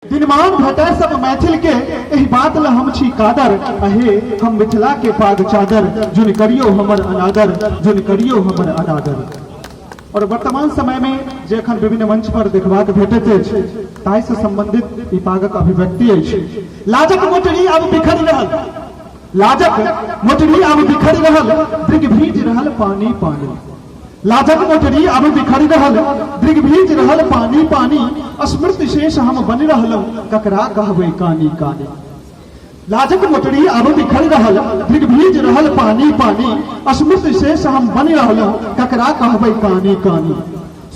दिनमान भेटय सब मैथिल के एहि बात ल हम छी कादर, अहे हम मिथिला के पाग चादर, जुनि करियो हमर अनादर, जुनि करियो हमर अनादर। और वर्तमान समय में जे एखन विभिन्न मंच पर देखबाक भेटैत अछि ताहि से संबंधित ई पागक अभिव्यक्ति अछि। लाजक मोटरी आब बिखरि रहल, लाजक मोटरी आब बिखरि रहल, दृग भीज रहल पानी पानी। लाजक मोटरी आब बिखरि रहल, दृग भीज रहल पानी पानी, स्मृति शेष हम बनि रहलहुँ, ककरा कहबै कानी कानी। लाजक मोटरी आब बिखरि रहल, दृग भीज रहल पानी पानी, स्मृति शेष हम बनि रहलहुँ, ककरा कहबै कानी कानी।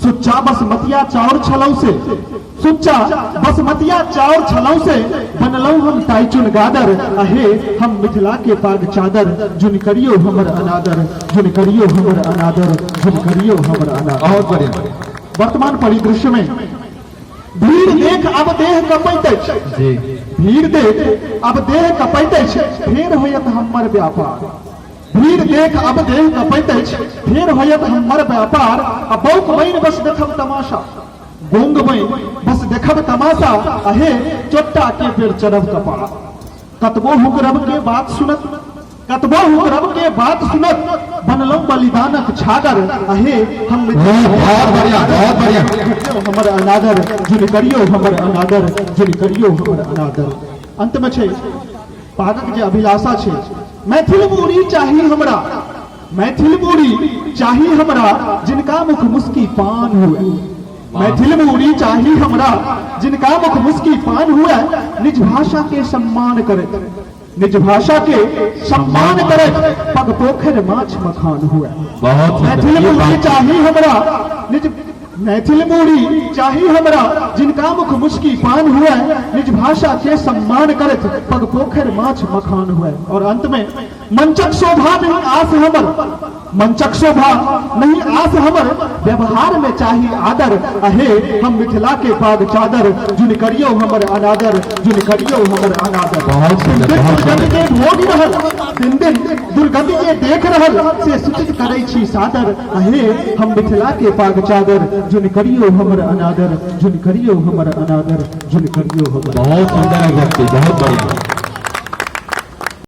सुच्चा बसमतिया चाउर छलहुँ से, सुच्चा बसमतिया चाउर छलहुँ से, बनलहुँ हम टाइचुन गादर, अहे हम मिथिला के पाग चादर, जुनि करियो हमर अनादर, जुनि करियो हमर अनादर, जुनि करियो हमर अनादर। बहुत बढ़िया। वर्तमान परिदृश्य में भीड़ देख अब देह कपैत अछि, भीड़ देख अब देह कपैत अछि, फेर होयत हमर व्यापार। भीड़ देख अब देह कपैत अछि, फेर होयत हमर व्यापार। आ बौक बनि बस देखब तमाशा, गोंग बनि बस देखब तमाशा, अहे चोट्टा के पेड़ चढ़ब कपार। कतबो हुकरब के बात सुनत, कतबो हुकरब के बात सुनत, बनलहुँ बलिदानक छागर, अहे हम बहुत बढ़िया, बहुत बढ़िया। हमर अनादर, जुनि करियो हमर अनादर, जुनि करियो हमर अनादर। अंत में छै पागक जे अभिलाषा छै, मैथिल मूड़ी चाही हमरा, मैथिल मूड़ी चाही हमरा, जिनका मुख मुस्की पान हुए। मैथिल मूड़ी चाही हमरा, जिनका मुख मुस्की पान हुए, निज भाषा के सम्मान करैत, निज भाषा के सम्मान करैत, पग पोखरि माछ मखान हुए। बहुत सुंदर। मैथिल ये मूड़ी बात- चाही हमरा, निज मैथिल मूड़ी चाही हमरा, जिनका मुख मुस्की पान हुए, निज भाषा के सम्मान करैत, पग पोखरि माछ मखान हुए। और अंत में मंचक शोभा नहीं आस हमर, मंचक शोभा नहीं आस हमर, व्यवहार में चाही आदर, अहे हम मिथिला के पाग चादर, जुनि करियो हमर अनादर, जुनि करियो हमर अनादर। बहुत सुंदर, दिन बहुत दुर्गति सुंदर। जे भोगि रहल, दिन दिन दुर्गति जे देख रहल, से सूचित करै छी सादर, अहे हम मिथिला के पाग चादर, जुनि करियो हमर अनादर, जुनि करियो हमर अनादर, जुनि करियो हमर। बहुत सुंदर अभिव्यक्ति, बहुत बढ़िया।